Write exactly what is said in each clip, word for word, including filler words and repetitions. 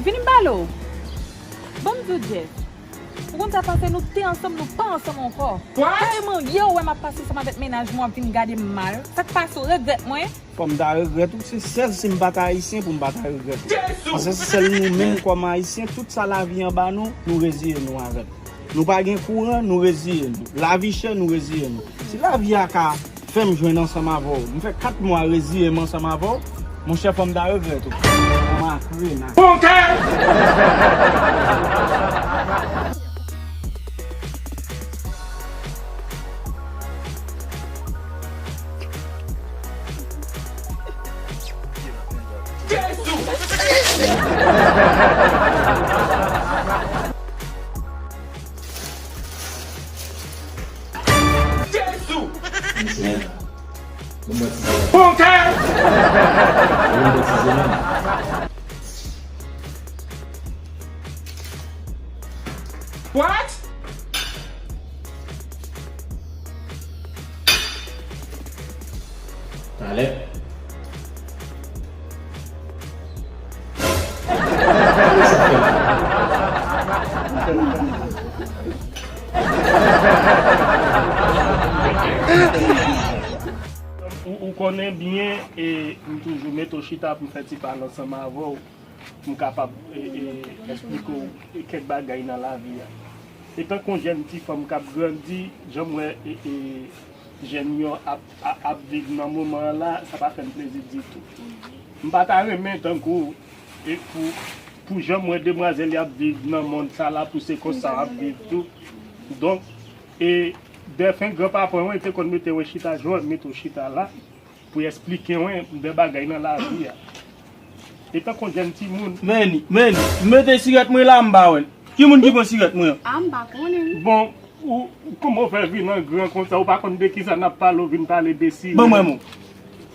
Vini m pale w. Ban m di w, Jeff. Ou konn sa k pase, nou te ansanm, nou pa ansanm ankò. Carrément, yè ou wè m ap pase ansanm avèk mennaj mwen, w ap vin gade m mal. Sa k pase, ou regrèt mwen? Fò m ta regrèt ou, se sèl si m pa t ayisyen pou m pa ta regrèt ou. Paske se sèl nou menm kòm ayisyen, tout sa lavi an ba nou, nou reziye nou avè l. Nou pa gen kouran, nou reziye nou. Lavi chè, nou reziye nou. Si lavi a ka fè m jwenn ansanm avè w, m fè kat mwa reziye m ansanm avè w, monchè, fò m ta regrèt ou. Kòm a krena. Bon kè! Jezi! Bon kè! What? Talè. Ou, ou konnen byen, e, m toujou mete w chita pou m fè ti pale ansanm avè w, pou m kapab, e, e, eksplike w kèk bagay nan lavi a. Etan kon jèn ti fanm k ap grandi, jan m wè, e, e, jèn yo ap, a, ap viv nan moman an la, sa pa fè m plezi ditou. M pa ta renmen tankou, e pou, pou jan m wè demwazèl y ap viv nan mond sa la, pou se konsa w ap viv tou. Donk, e, dèfen granpapa mwen te konn mete w chita, jan w mete w chita la, pou y eksplike w de bagay nan lavi a. Etan kon jèn timoun. Men, men, mete sirèt mwen la, m pa wè l. Ki moun ki pran sirèt mwen an? A, m pa konnen. Bon, ou, kòman w fè vin an gran konsa, ou pa konn de kisa n ap pale, ou vin pale de sirèt? Ban mwen, mon.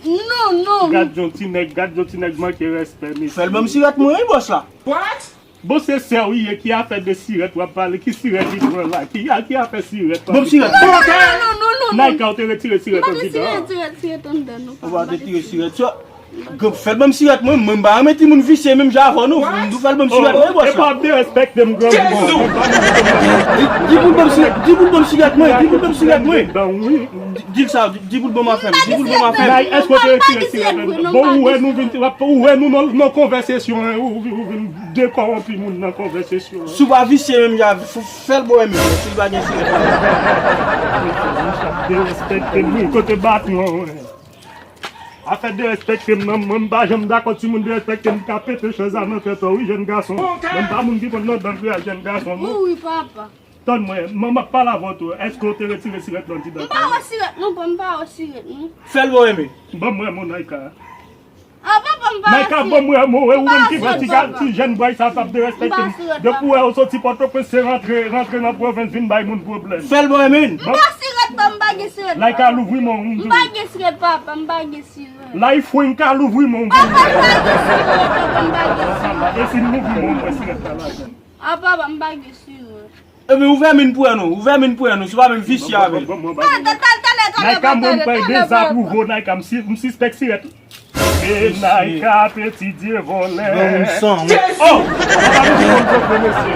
Non, non. Gad yon ti nèg, gad yon ti nèg manke respè, mesye. Fè l ban m sirèt mwen, wi, bòs la. What? Bon, se sè w ye, ki afè de sirèt w ap pale? Ki sirèt li pran la? Ki, a, ki afè sirèt w ap pale? Ban m sirèt. Non, non, non, non, non, non. Naika, ou te retire sirèt anndan? M pa retire sirèt anndan, non. Ou pa retire sirèt. Fè l ban m sirèt mwen, mwen m pa renmen timoun visye menm jan avè w non. M tou fè l ban m sirèt mwen, bòs la. Epa w ap derespekte m, granmoun. Di, di pou l ban m sirèt, di pou l ban m sirèt mwen, di pou l ban m sirèt mwen. Di, di l sa, di, di pou l ban m afè m, di pou l ban m afè m. Nay, èske w te retire sirèt anndan? Bon, ou wè nou vin, ou wè nou nan, nan konvèsasyon an, ou, ou vin dekòwonpi moun nan konvèsasyon an. Si w pa visye menm jan, fè l ba w menm, si l pa gen sirèt la. Derespekte m, wi, kote baton an, wi. Afè derespekte m nan, mwen m pa janm dakò timoun derespekte m, ka pete chèz la nan tèt ou, wi, jèn gason. Mwen m pa moun ki konn nan dan kreyòl, jèn gason, non. Wi, wi, papa. Tann mwen, mwen m ap pale avè w tou. Èske w te retire sirèt nan ti dan? M pa wè sirèt non, pa, m pa wè sirèt non. Fè l ba w menm. Ban m wè, mon Naika. A, papa, m pa wè sirèt. Naika, ban m wè, mon, wè, ou menm ki pran ti jèn bway sa, sa ap derespekte m. Depi w wè w soti Pòtoprens, se rantre, rantre nan pwovens, vin bay moun pwoblèm. Fè l ba w menm. M pa sirèt, papa, m pa gen sirèt. Naika, louvri men w. M pa gen sirèt, papa, m pa gen sirèt. Life Frank ka louvri men w. Papa, m pa gen sirèt, papa, m pa gen sirèt. E si m louvri men w, mwen sirèt la ladan. A, papa, m pa gen sirèt. Ebyen, ouvè men pou wè non, ouvè men pou wè non, si w pa menm visye avè l. Naika, mwen m pè dezapwouve w, Naika, m si, m sispèk sirèt. E Naika, peti dye vòlè. Ban m san, wi. Oh! Papa, m di konn kote mesye.